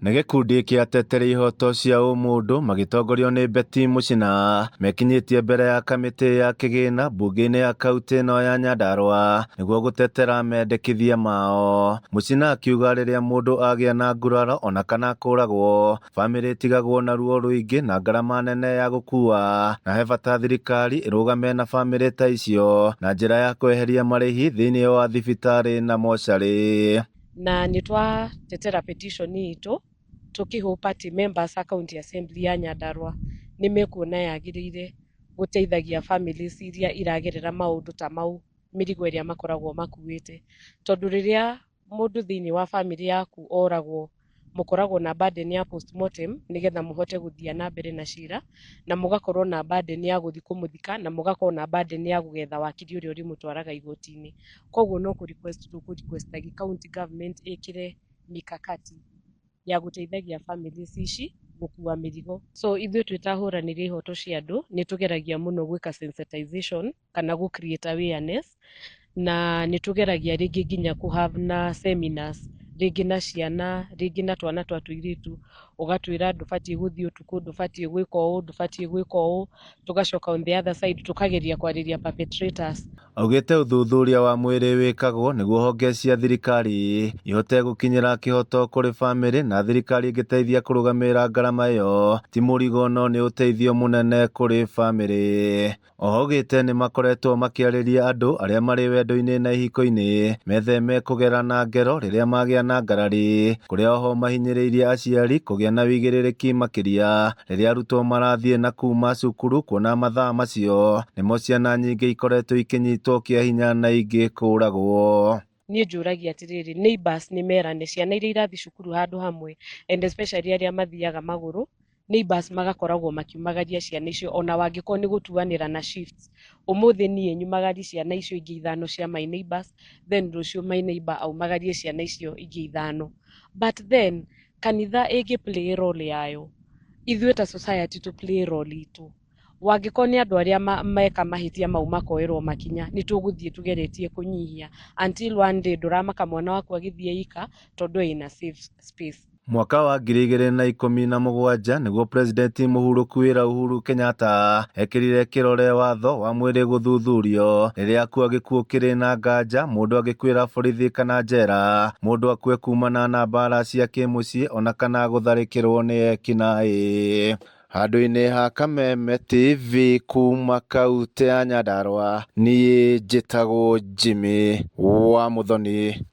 Nĩ gĩkundi kĩa ateteri ihoto cia ũmũndũ magĩtongorio nĩ Betty Mũchina mekinyĩtie mbere ya kamĩtĩ ya kĩgĩna mbunge-inĩ ya kaunti ĩno ya Nyandarua nĩguo gũtetera mendekithia mao. Mũchina akiuga rĩrĩa mũndũ agĩa na nguraro ona kana kũragwo, bamĩrĩ ĩtigagwo na ruo rũingĩ na ngarama nene ya gũkua, na he bata thirikari ĩrũgame na bamĩrĩ ta icio na njĩra ya kweheria marĩhi thĩinĩ wa thibitarĩ na mocarĩ. Na nĩ twatetera petition itũ tũkĩ hope atĩ members a county assembly ya Nyandarua nĩ mekuona yagĩrĩire gũteithagia families iria iragerera maũndũ ta mau, mĩrigo ĩrĩa makoragwo makuĩte. Tondũ rĩrĩa mũndũ thĩinĩ wa famĩlĩ yaku oragwo, mũkoragwo na burden ya postmortem nĩgetha mũhote gũthiĩ na mbere na cira, na mũgakorwo na burden ya gũthiĩ kũmũthika, na mũgakorwo na burden ya gũgetha wakiri ũrĩa ũrĩmũtwaraga igoti-inĩ. Koguo no kũ request tũkũ request county government ĩkĩre mikakati ya gũteithagia families ici gũkua mĩrigo. So ithuĩ twĩ ta ahũranĩri a ihoto cia andũ nĩ tũgeragia mũno gwĩka sensitization kana gũ create awareness, na nĩ tũgeragia rĩngĩ nginya kũ have na seminars, rĩngĩ na ciana, rĩngĩ na twana twa tũirĩtu, ũgatwĩra ndũbatiĩ gũthiĩ ũtukũ, ndũbatiĩ gwĩka ũũ, ndũbatiĩ gwĩka ũũ. Tũgacoka on the other side tũkageria kwarĩria perpetrators. Augĩte ũthuthuria wa mwĩrĩ wĩkagwo nĩguo honge cia thirikari ihote gũkinyĩra kĩhoto kũrĩ bamĩrĩ, na thirikari ĩngĩteithia kũrũgamĩrĩra ngarama ĩyo ti mũrigo no nĩ ũteithio mũnene kũrĩ bamĩrĩ. Oho augĩte nĩmakoretwo makĩarĩria andũ arĩa marĩ wendo-inĩ na ihiko-inĩ metheme kũgerana ngero rĩrĩa magĩa na ngarari, kũrĩa oho mahinyĩrĩirie aciari kũgĩa na wĩigĩrĩrĩki makĩria rĩrĩa arutwo marathiĩ na kuma cukuru, kuona mathaa macio nĩmo ciana nyingĩ ikoretwo ikĩnyitwo kĩa hinya na ingĩ kũragwo. Niĩ njũragia atĩrĩrĩ, neighbors nĩ merane, ciana iria irathiĩ cukuru handũ hamwe, and especially arĩa mathiaga magũrũ, neighbors magakoragwo makiumagaria ciana icio, ona wangĩkorwo nĩ gũtuanĩra na shifts. Ũmũthĩ niĩ nyumagarie ciana icio ingĩ ithano cia my neighbors, then rũciũ my neighbor aumagarie ciana icio ingĩ ithano. But then kanitha ĩngĩ play role yayo, ithuĩ ta society tũ play role itũ. Wangĩkorwo nĩ andũ arĩa meka mahĩtia mau makoerwo makinya, nĩ tũgũthiĩ tũgeretie kũnyihia until one day ndũramaka mwana waku agĩthiĩ ika tondũ ĩna safe space. Mwaka wa 2017 nĩguo President mũhurũku wĩra Uhuru Kenyatta ekĩrire kĩrore watho wa mwĩrĩ gũthuthurio rĩrĩa akua gĩkuũ kĩrĩ na nganja, mũndũ angĩkuĩra borithi kana njera, mũndũ akue kumana na mbara cia kĩmũciĩ ona kana gũtharĩkĩrwo nĩ ekinaĩ. Handũ-inĩ ha Kameme TV kuma kautĩ ya Nyandarua, niĩ njĩtagwo Jimmy wa Muthoni.